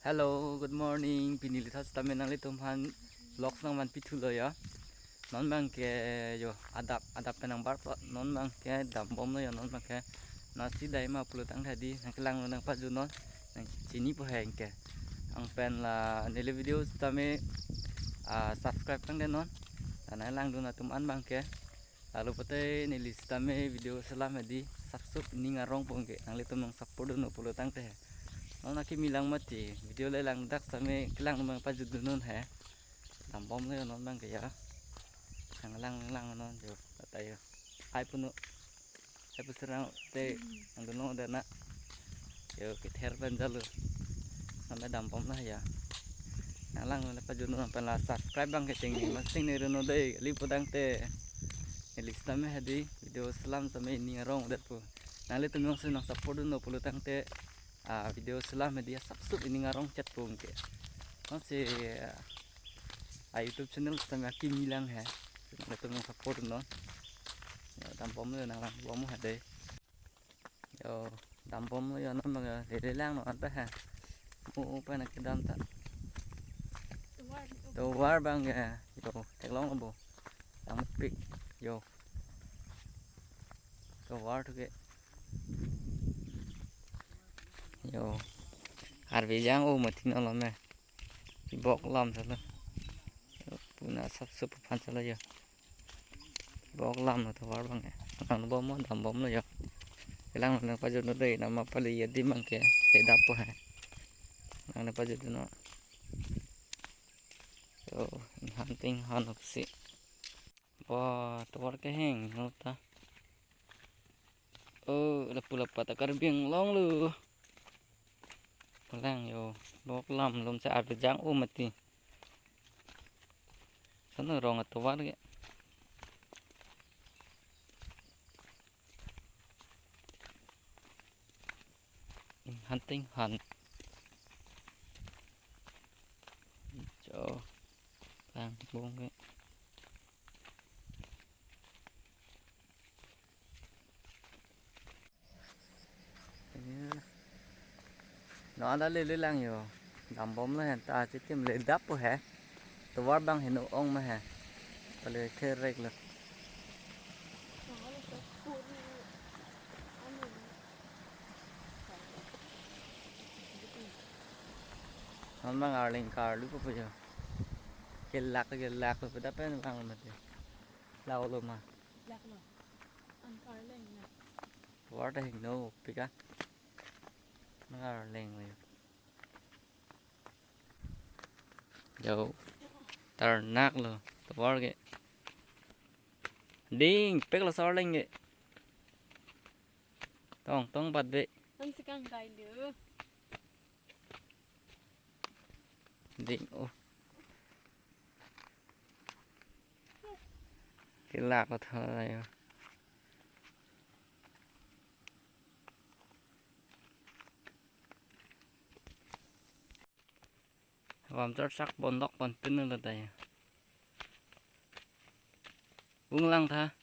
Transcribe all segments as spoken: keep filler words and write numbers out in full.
Hello, good morning. Pini lithot sitame nanglitum aphan vlog nangvanpi thulo ya. Non abangke yo adap adap pen nangbar po. Non abangke dambomlo ya, non abangke nasi dai ma pulo tangte hedi nangkelangdun nangpajut non, nangchini po he anke. Anpen la neli video sitame ah, subscribe tangte non. Nangkelangdun atum an abangke. Lalu pote neli sitame video selam hedi sapsup ining arong po anke, nanglitum nang support dunnon pulo tangte he. Non akimi lang mati video le langdak sitame kelangdun nangpajutdun non he. Dambomlo ya non abangke ya. Nanglang lang non yo, lata yo. Ai puno. Ai pusirang te nangdunnon dana. Yo kether pen jalo. Name dambomlo ya. Nanglang nangpajutdun anpen la subscribe abangke chingni mas chingni reno dei, kali po tangte. Neli sitame hedi video selam sitame ining arong det po. Nanglitum jongsi nang support dunnon pulo tangte ah, video selam hedi sapsup ining arong chet po anke. Nonsi ah, YouTube channel sitame akimi lang he. Nanglitum nang support non. Ya, dambomlo, nanglangbomlo he dei. Yo, dambomlo yo, non abang lele lang non anta he. Mu pa nangkedam ta. Tovar abangke. Yo, theklong bo. Langpik. Yo. Tovar thuke. Yo. Karbi jang-o mati non lo me. Bok lam salo. Yo, puna sapsup aphan salo yo. Bok lam lo tovar abangke. Langbomlo, dambomlo yo. Kelang nangpajutnon dei, nama pali ya di abangke. Ledap po he. Nangpajutnon. Yo, hunting han oksi. Wah, tovar kehingno ta. Oh, lapu lapu ta Karbi Anglong lo. Kelang yo, bok lam lom se arve jang-o mati. Sana rong atovar ke. Hunting han. Cho. Lang bong ke. No, ada lele lang yo. Dambomlo he ta chitim ledap po he. Tovar abang heno ong ma he. Pale therek lo. Non abang arleng karlu ko po yo. Kelak kelak lo pada pen bang mati. Lau lo ma. Lak lo. An karleng na. Tovar ta hingno pika. Nang arleng lo yo. Yo. Tarnak lo. Tovar ke. Ding, pek lo sarleng ke. Tong, tong bat be. Ang sekang kai lo. Ding, oh. Kelak ko tha yo. Vam char sak bon dok bon pin lo ta yo. Ung lang tha.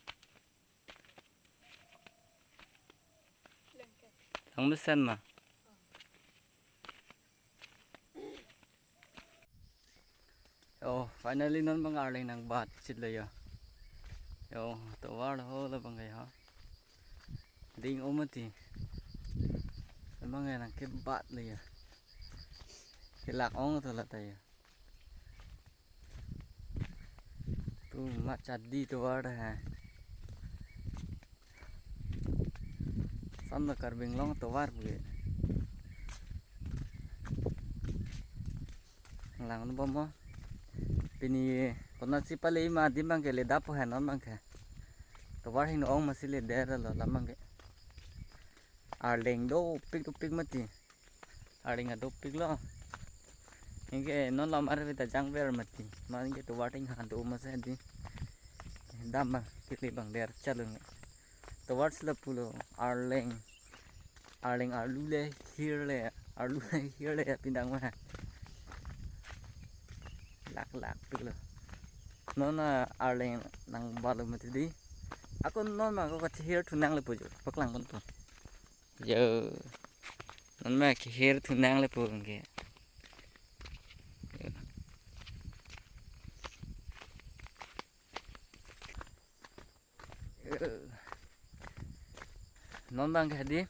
Lang mesen ma. Oh, finally non abang arleng nangbat chit lo yo. Yo, tovar ho lo abang ya. Ding-o mati. Abang ya nangkebat lo yo. Kelak ong to lata yo. Tu ma chadi tovar ha. Sam da Karbi Anglong tovar pu ke. Langbomlo. Pini konatsi pale ma di abangke ledap po he non abangke. Tovar hingno ong masi leder lo lam abangke. Arleng dopik dopik mati. Arleng adopik lo. Anke non lam arve ta jangver mati. Ma anke tovar ting han do masi di. Dam abang kili abang der chalung. Tovar si lapulo arleng. Arleng arlu le hir le. Arlu le hir le pindang ma. Lak lak pik lo. Non arleng nangbatlo mati di. Ako non ma ako kachihir thu nanglepo jo. Paklang pon po. Yo. Non ma kehir thu nanglepo anke. Eh. Non bang ke hedi.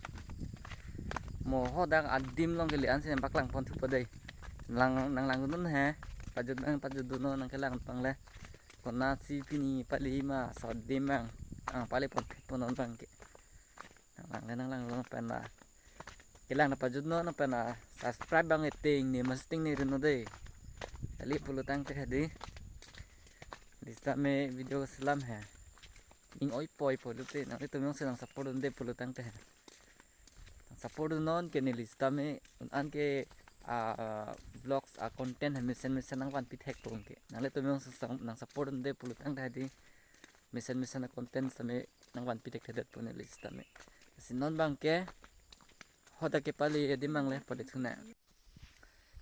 Mo hadak adim along ke le-an si nangpaklang pon thupo dei. Lang, nang langdun he. Pajut bang pajutdunnon nangkelang bang le. Konatsi pini pali ma so adim bang. Ang pali pon thupo non bang ke. Nang lang le nang langdun pen la. Kelang nangpajutnon pen la. Subscribe bang eting ni masting ni rino dei. Kali pulo tangte hedi. Lista me video selam he. Ning oi poi poi lote nanglitum jongsi nang support dunde pulo tangte he. Nang support dunnon ke neli sitame un-an ke, ah, vlogs a content he mesen mesen nangvanpi thekpo ke. Nanglitum jongsi sang, nang support dunde pulo tangte hedi mesen mesen a content sitame nangvanpi thekthedetpo neli sitame. Si non bang ke hadak ke pali adim bang le pali thuna.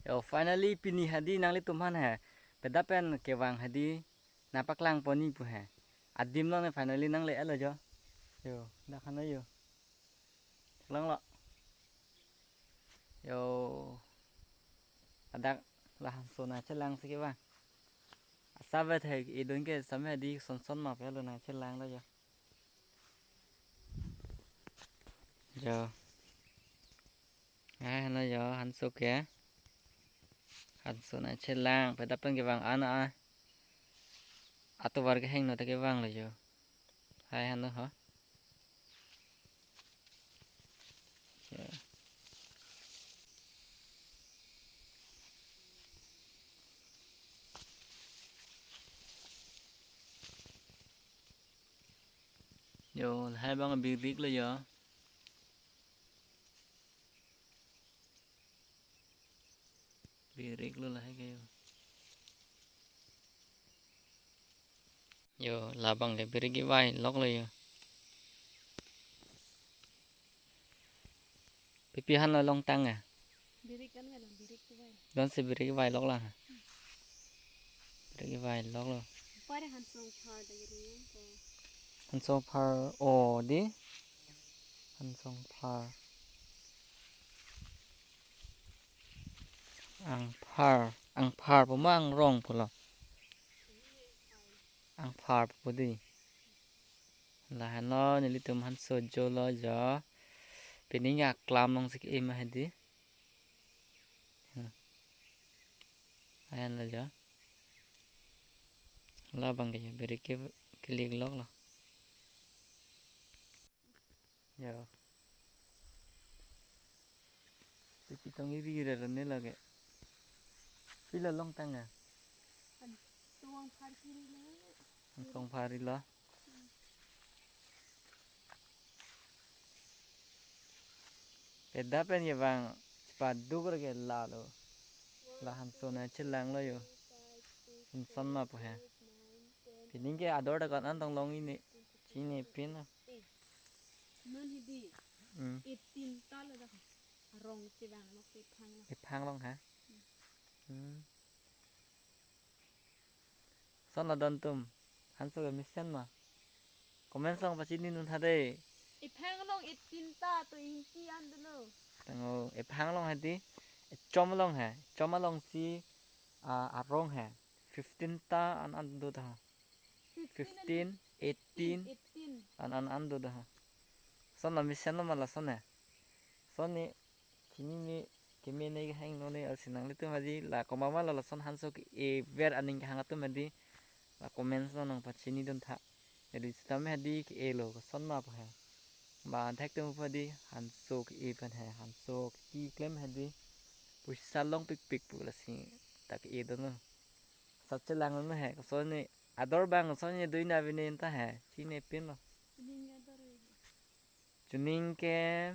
Yo, finally pini hedi nanglitum aphan he. Peda pen kevang hedi nangpaklang ponji pu he. Adim along ne finally nangle-et lo jo. Yo, dak hano yo. Langlo. Yo. Hadak la hanso nangchelang si kevang. Asap vet he idun ke sitame hedi son son ma pelo nangchelang lo jo. Jo. Hai hano jo hanso ke. Hanso nangchelang peda pen kevang an a. Atovar kehingno ta kevang lo jo. Hai hano ho. Jo. Jo, lahai bang birik lo jo. Birik lo lahai ke jo. Jo, labang ke birik kevai lok lo jo. Pipi han lo longtang ya? Birik kan kan birik kevai. Don si birik kevai lok lang. Birik kevai lok lo. Pare hansong phar da giri ko. Hansong phar o di. Hansong phar. Angphar, angphar pu ma angrong pulo. Angphar pu di. Lahai lo nelitum hanso jo lo jo. Pining aklam along si ke-e ma hedi. Hmm. Ayan lo jo. Labang ke jo birik ke kelik lok lo. Jo. Pipi tong iri ira ne lage. Pilo longtang ya? An tuang phar kiri le. An tuang phar ilo. Peda pen kevang paduk ra ke lalo. La hanso nangchelang lo jo. Hanson ma pu he. Pining ke ador ta kan an tong long ini. Chini pin lo. Non hedi. Hmm. Eighteen ta lo dak. Arong chevang lo ke phang lo. Ephang along ha? Hmm. Son lo don atum. Hanso ke mesen ma. Comment along pachini dun tha dei. Ephang along eighteen ta to ingki an dolo. Tango ephang along hedi. Echom along he. Echom along si, ah, arong he. Fifteen ta an an do tha. Fifteen, eighteen, an an an do dah. Son la mesen lo ma lason he. Son ni chini ni keme ne kehingno ne alsi nanglitum hedi la komat ma la lason hanso ke-e ver aning kehang atum hedi la comments along nangpachini dun tha. Hedi sitame hedi ke-e lo koson ma pu he. Ba thek tum pu hedi hanso ke-e pen he, hanso ke-e klem hedi. Poisa long pikpik pu lasi ta ke-e dunlo. Sat chelang lo he, koson ni ador bang koson ni dui na bini ta he, chini pin lo. Chuning ke,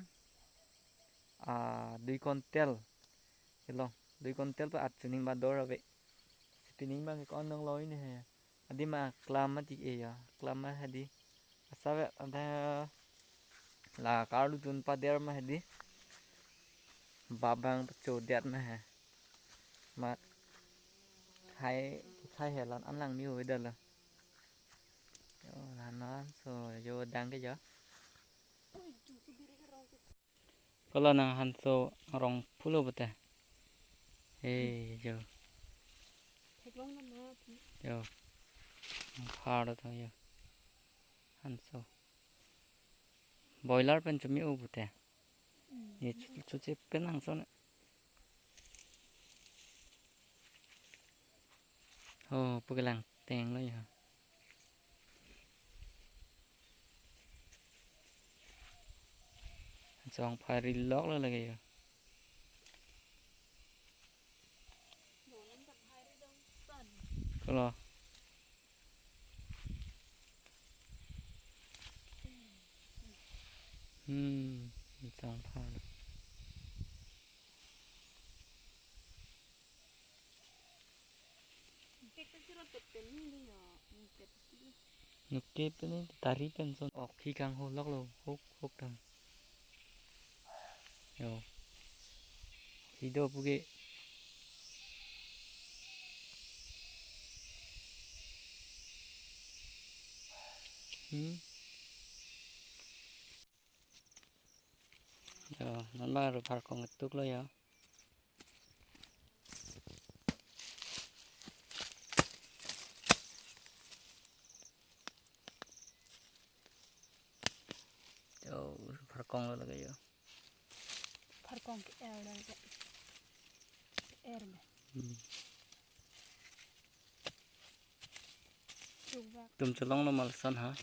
ah, dui kontel. Kilo, dui kontel pa at chuning ba dor ave. Si pining bang ke kon nang lo ini he. Adi ma klam ma tik e ya, klam ma hedi. Asa ve ada la karlu tun pa der ma hedi. Babang pecho diat ma he. Ma khai khai he lan an lang mi hui dalo. Yo, lan lan so jo dang ke jo. Kolo nang hanso rong pulo bete. Eh, jo. Theklong na ma pu. Jo. Phar do tho jo. Hanso. Boiler pen chumi-o pute. Hmm. Ye chu, chuche pen nang son. Oh, pu kelang teng lo ya. Chong phari lok lo lake ya. Kolo. Hmm, chong phari. Nuke pen ni tari pen son. Ok, hi kangho lok lo, huk, huk tang. Yo. Hi do puke. Hmm. Yo, non bang ru pharkong tuk lo yo. Yo, pharkong lo lake yo. Pharkong ke-er lo ke. Er lo. Hmm. Chubak. Tum chelong lo ma lason ha.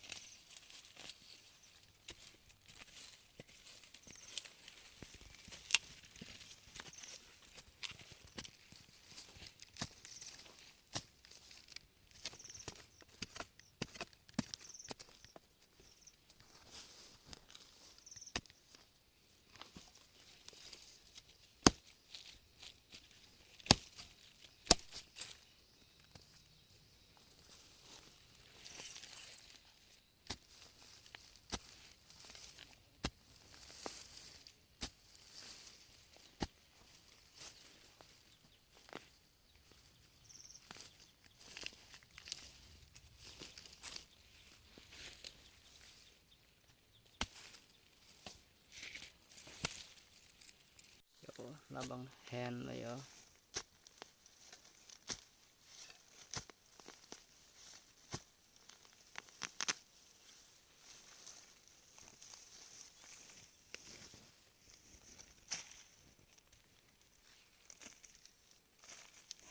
Yo, labang hen lo yo.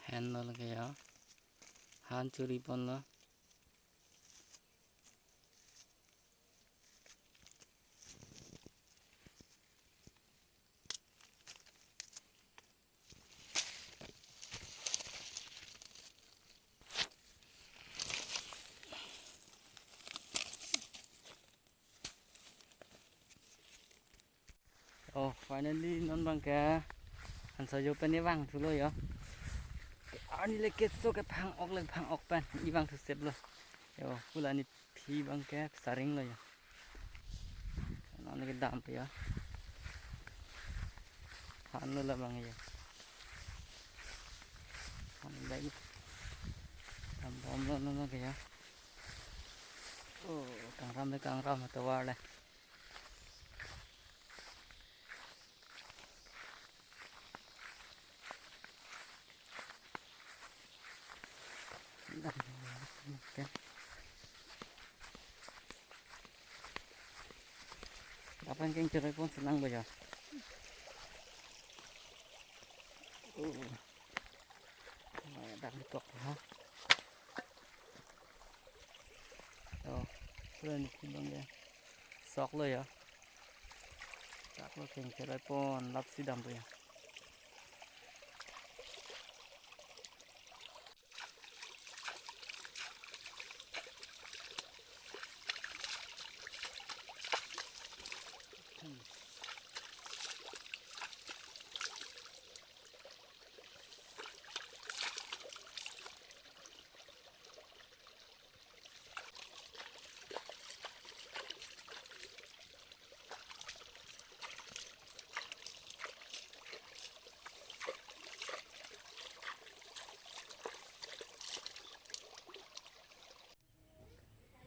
Hen lo lake yo. Han churi pon lo. Oh, finally non bang ke hanso jo pen ivang thulo yo. Arni le keso ke phang ok le phang ok pen ivang thu sep lo. Yo, pula ni phi bang ke saring lo yo. Non le kedam pe yo. Han lo labang yo. Han le dam bom lo non ke yo. Oh, kangram le kangram tovar le. Apa yang keng cerai pon senang baca. Oh. Dak tok ha. Oh, keren ni bang ya. Sok lo ya. Dak lo keng cherai pon lap si dam ya.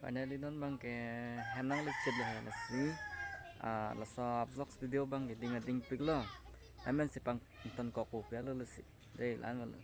Finally non bang ke hem nang lechet lo hai lasi. Ah, laso vlogs video bang ke ding ading pik lo. Amen si pangton kok po pia lo lasi. Dei lan lo.